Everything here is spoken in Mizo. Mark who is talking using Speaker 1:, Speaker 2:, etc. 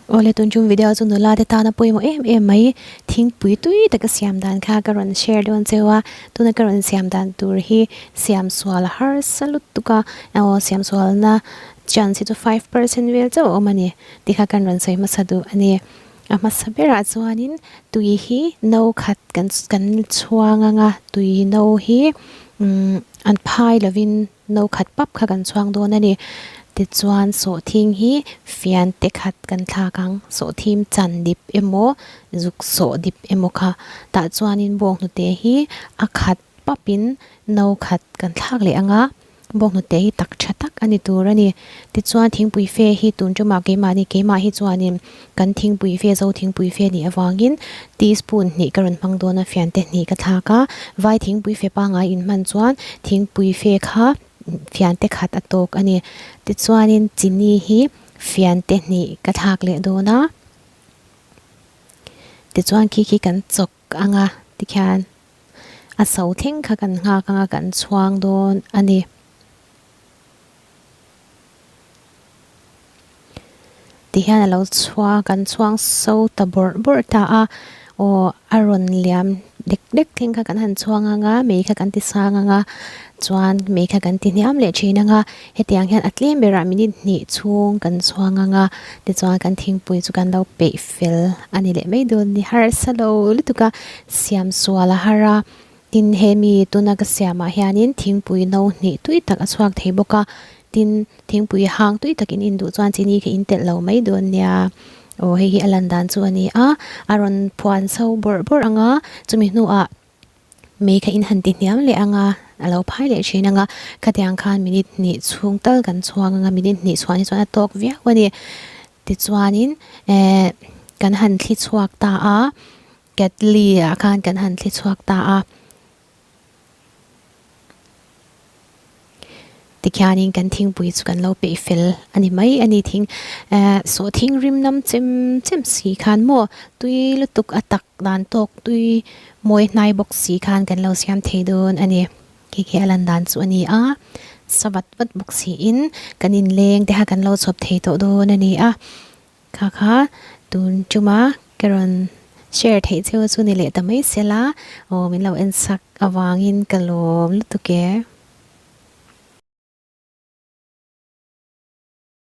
Speaker 1: Awle tun chung video chu nula te tana pawimawh em em mai thingpui tui taka siam dan kha ka rawn share dawn cheu a tuna ka rawn siam dan tur hi siam sual a harsa lutuk a aw siam sualna chance hi chu 5% vel chauh a awm a ni tih kha kan rawn sawi hmasa duh a ni a hmasa berah chuanin tui hi no khat kan kan chhuang anga tui no hi umm an phai lovin. No khat pap kha kan chhuang dawn a ni. Tichuan sawhthing hi fian te khat kan thlak ang. Sawhthim chan dip emaw zuk sawh dip emaw kha. Tah chuanin bawnghnute hi a khat papin no khat kan thlak leh ang a. Bawnghnute hi tak tha tak a ni tur a ni. Tichuan thingpui fe hi tun tumah keimahni keimah hi chuanin kan thingpui fe zo thingpui fe nih avangin teaspoon hnih ka rawn hmang dawn a fian te hnih ka thlak a vai thingpui fe pangngai inhman chuan thingpui fe kha fian te khat a tawk a ni tichuanin chini hi fian te hnih ka thlak leh dawn a tichuan khi khi kan chawk ang a tikhian a so thleng kha kan nghak ang a kan chhuang dawn a ni. Ti hian a lo chhuang kan chhuang so ta bawrh bawrh ta a aw a rawn liam dek dek thleng kha kan han chhuang ang a mei kha kan ti sang ang a chuan mei kha kan ti hniam leh thin ang a hetiang hian a tlem berah minute hnih chhung kan chhuang ang a tichuan kan thingpui chu kan lo peih fel a ni leh mai dawn a ni harsa lo lutuk a siam sual a har a. Tin, he mi tuna ka siamah hianin thingpui no hnih tui tak a chhuak thei bawk a, tin, thingpui hang tui takin in duh chuan chini kha in telh lo mai dawn nia. Aw, hei hi a lan dan chu a ni a, a rawn phuan chho bawrh bawrh ang a, chumi hnuah mei kha in han ti hniam leh ang a, a lo phai leh thin ang a, khatiang khan minute hnih chhung tal kan chhuang ang a, minute hnih chhuan hi chuan a tawk viau a ni. Tichuanin, eh, kan han thli chhuak ta a. Ketli ah khan kan han thli chhuak ta a, tikhianin kan thingpui chu kan lo peih fel a ni mai a ni. Thing eh sawhthing rim nam chem chem si khan maw tui lutuk a tak dan tawk tui mawi hnai bawk si khan kan lo siam thei dawn a ni. Khi khi a lan dan chu a ni a, sa vat vat bawk siin kan inleng te kha kan lo chhawp thei tawh dawn a ni a. Kha kha tun tuma ka rawn share theih cheu chu ni leh ta mai sela aw min lo en sak avangin ka lawm lutuk e.